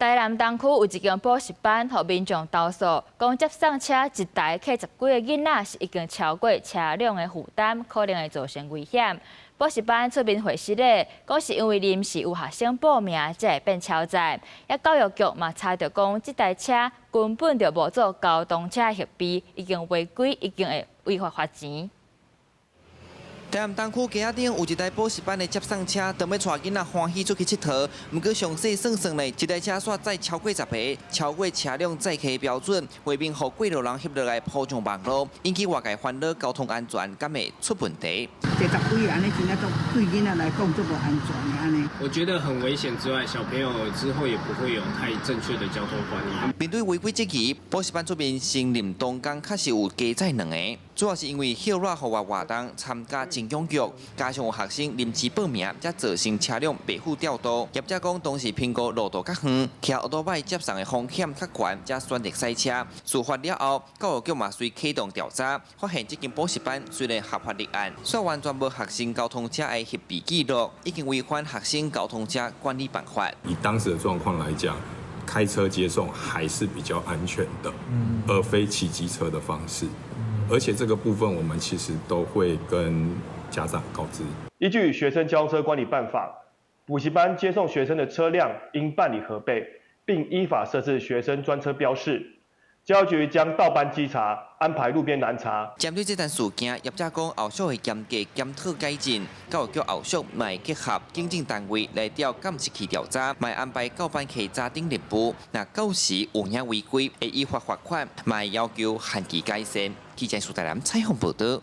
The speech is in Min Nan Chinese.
台南東區有一間補習班，予民眾投訴，講接送車一台客十幾个囡仔，是已經超過車輛的負擔，可能會造成危險。補習班出面回釋咧，講是因為臨時有學生報名，才會變超載。也教育局嘛查著講，這台車根本就無做交通車核備，已經違規，已經會違法罰錢。台南東區街仔頂有一台補習班的接送車，當欲帶囡仔歡喜出去𨑨迌，毋過詳細算算咧，這台車煞載超過十个，超過車輛載客標準，為免予過路人翕落來鋪上網路，引起外界煩惱，交通安全敢會出問題？坐十幾个按呢，真正足對囡仔來講足無安全的按呢。我覺得很危險之外，小朋友之後也不會有太正確的交通觀念。面對違規質疑，補習班出面承認當工確實有加載兩個，主要是因為歇熱戶外活動參加真踴躍，加上有學生臨時報名，才造成車輛袂赴調度。業者講當時評估路途較遠，騎歐多擺接送的風險較懸，才選擇駛車。事發了後，教育局嘛隨啟動調查，發現這間補習班雖然合法立案，卻完全無學生交通車的核備記錄，已經違反學生交通車管理辦法。以當時的狀況來講，開車接送還是比較安全的，而非騎機車的方式。而且這個部分我們其實都會跟家長告知。依據《學生交通車管理辦法》，補習班接送學生的車輛應辦理核備，並依法設置學生專車標示。教育局將到班稽查，安排路邊攔查。針對這單事件，業者講後續會嚴格檢討改進，教育局後續嘛會結合警政單位來調監視器調查，嘛會安排教班稽查等任務。若到時有影違規，會依法罰款，嘛會要求限期改善。記者蘇大南採訪報道。